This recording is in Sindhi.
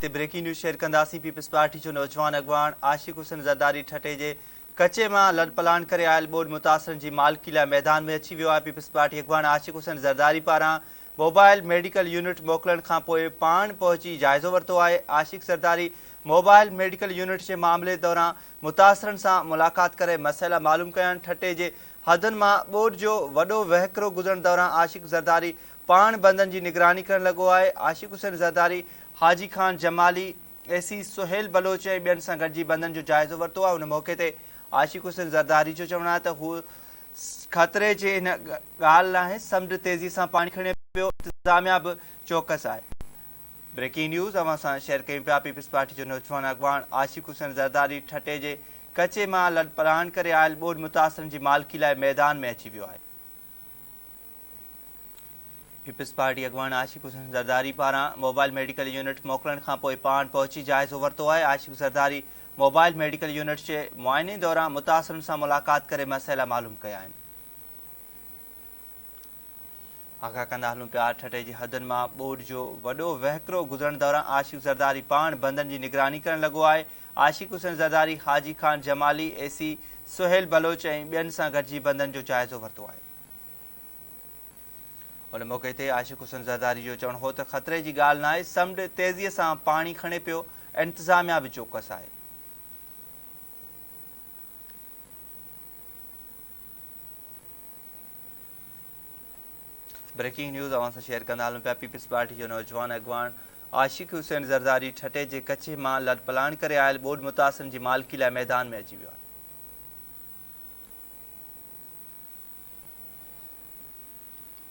تي بريڪنگ نيوز شيئر ڪنداسين. پيپلز پارٽي جو نوجوان اڳواڻ عاشق حسين زرداري ٺٽي جي ڪچي مان لڏپلاڻ ڪري آيل ٻوڏ متاثرن جي مالڪي لاء ميدان ۾ اچي ويو آهي. پيپلز پارٽي اڳواڻ عاشق حسين زرداري پاران موبائل ميڊيڪل يونٽ موڪلڻ کانپوء پاڻ پهچي جائزو ورتو آهي. عاشق زرداري موبائل ميڊيڪل يونٽ جي معاملي دوران متاثرن سان ملاقات ڪري مسئلا معلوم ڪيا آهن. ٺٽي جي حدن مان ٻوڏ جو وڏو وهڪرو گذرڻ دوران عاشق زرداري پاڻ بندن جي نگراني ڪرڻ لڳو آهي. عاشق حسين زرداري، حاجي خان جمالي، اي سي سهيل بلوچ ۽ ٻين سان گڏجي بندن جو جائزو ورتو آهي. ان موقعي تي عاشق حسين زرداري جو چوڻ آهي ته هو خطري جي ان ڳالهه ناهي، سمنڊ تيزي سان پاڻي کڻي پيو، انتظاميا به چوڪس آهي. بريڪنگ نيوز اوهان سان شيئر ڪيون پيا. پيپلز پارٽي جو نوجوان اڳواڻ عاشق حسين زرداري ٺٽي جي ڪچي مان لڏپلاڻ ڪري آيل ٻوڏ متاثرن جي مالڪي لاء ميدان ۾ اچي ويو آهي. پيپلز پارٽي اڳواڻ عاشق حسين زرداري پاران موبائل ميڊيڪل يونٽ موڪلڻ کانپوء پاڻ پهچي جائزو ورتو آهي. عاشق زرداري موبائل ميڊيڪل يونٽ جي معائني دوران متاثرن سان ملاقات ڪري مسئلا معلوم ڪيا آهن. آگاهه ڪندا هلون پيا ٺٽي جي حدن مان ٻوڏ جو وڏو وهڪرو گذرڻ دوران عاشق زرداري پاڻ بندن جي نگراني ڪرڻ لڳو آهي. عاشق حسين زرداري، حاجي خان جمالي، اي سي سهيل بلوچ ۽ ٻين سان گڏجي بندن جو جائزو ورتو آهي. ان موقعي تي عاشق حسين زرداري جو چوڻ هو ته خطري جي ڳالهه ناهي، سمنڊ تيزي سان پاڻي کڻي پيو، انتظاميا به چوڪس آهي. بريڪنگ نيوز اوهان سان شيئر ڪندا هلون پيا. پيپلز پارٽي جو نوجوان اڳواڻ عاشق حسين زرداري ٺٽي جي ڪچي مان لڏپلاڻ ڪري آيل ٻوڏ متاثرن جي مالڪي لاء ميدان ۾ اچي ويو آهي.